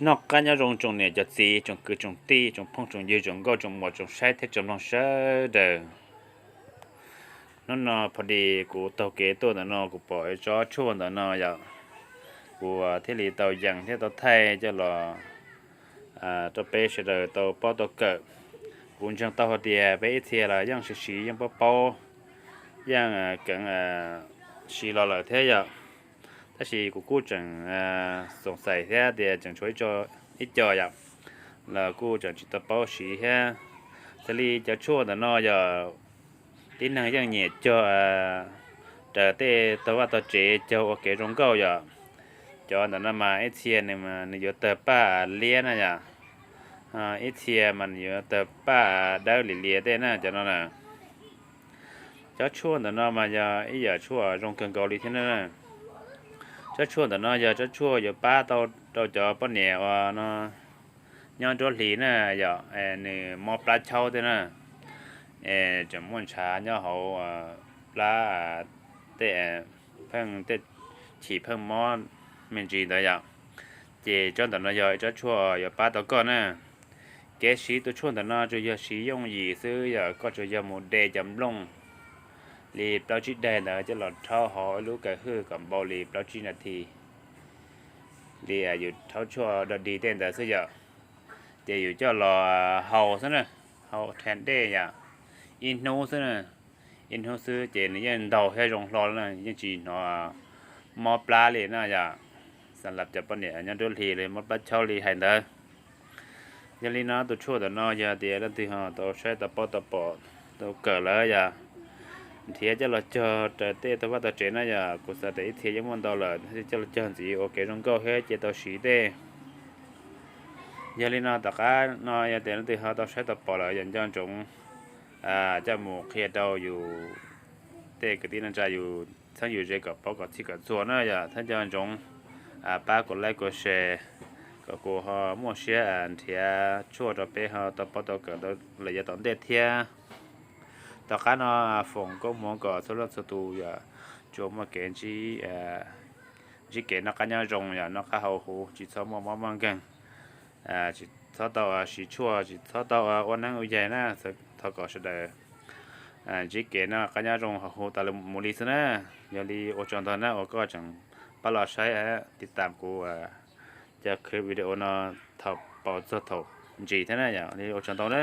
Noj qab nyob zoo tsoom niam cov txiv, tsoom kwv tsoom tij, tsoom phooj tsoom ywg, tsoom nkauj tsoom muam, tsoom saib thiab tsoom mloog sawv daws. Hnub no pha dis kuv taug kev tuaj ntawm no kuv pom tsob tshuaj ntawm no yom, kuv thiaj li tau yees thiab tau thaij coj los rau peb sawv daws tau paub tau kawm. Kuv ntseeg tau hais tias peb ib txhia los yeej siv siv yeej paub paub, yeej keev siv los lawm thiab yom. Tab sis kuv kuj tseem xoom xais thiab tias tseem tshuav ib co yom, los kuj tseem tsis tau paub siv thiab. Xws li cov tshuaj ntawm no yog tib neeg yeej nyiam cog raws tej tog vaj tog tsev cog ua kev zoo nkauj yom. Cov ntawm no mas ib txhia nws yuav tawg paj liab na yom, ib txhia mas nws yuav tawg paj dawb li lias tej na cov no na. Cov tshuaj ntawm no mas yog ib yam tshuaj zoo kawg nkaus li thiab na. Tsob tshuaj ntawm no yog tsob tshuaj yuav pab tau rau cov poj niam uas no nyob nruab hlis na yom, nws mob plab chaub tej na, es tseem muaj ntshav nyob hauv plab, tej pheej tej chim pheej mob me ntsis ntawd yom. Ces tsob ntawm no yog ib tsob tshuaj yuav pab tau koj na. Kev siv tus tshuaj ntawm no tsuas yog siv yooj yim xwb yom, koj tsuas yog mus de cov nplooj li plaub tsib daim ntawd coj los rhaub hauv ib lub kaw hwj kom npau li plaub tsib nas this li yus rhaub tshuaj dog dig tej ntawd xwb yom. Ces yus coj los haus xwb na, haus rhe dej yom, ib hnub xwb na, ib hnub xwb ces nws yeej ntaug thiab zoo hlo na, yeej tsis hnov mob plab li na yom. Xab lab cov poj niam nyob nruab hlis li mob plab chaub li hais ntawd. Yog li no tus tshuaj ntawm no yog tias leej twg ho tau saib tau paub tau pom tau kawm lawm yom, nrhiav coj los cog raws tej tog vaj tog tsev na yom, kuv xav tias ib txhia yeej muaj ntau lawm, coj los cog ntxiv ua kev zoo nkauj thiab cia tau siv tej. Yog li no tom qab no yog tias leej twg ho tau saib tau pom lawm yog nco ntsoov coj mus qhia rau yus tej kwv tij neej tsa yus txheeb yus ze kom paub kom txhij kom txhua na yom, thiab nco ntsoov pab kuv like kuv share kom kuv ho muaj siab nrhiav tshuaj rau peb ho tau paub tau kawm lawm yav tom ntej thiab. Tom qab no foom koob hmoov kom txhua leej txhua tus yom tsuas muaj kev ntsib kev noj qab nyob zoo yom, noj qab haus huv tsis txhob muaj mob muaj nkeeg, tsis txhob tau siv tshuaj, tsis txhob tau ua neeb ua yaig na. Thov kom sawv daws ntsib kev noj qab nyob zoo haus huv tas mus li xwb na. Yog li ua tsaug ntau na uas koj tseem pab los saib tiv tam kuv cov clip video no thaum paus txog thaum ntsis thiab na, yog li ua tsaug ntau na.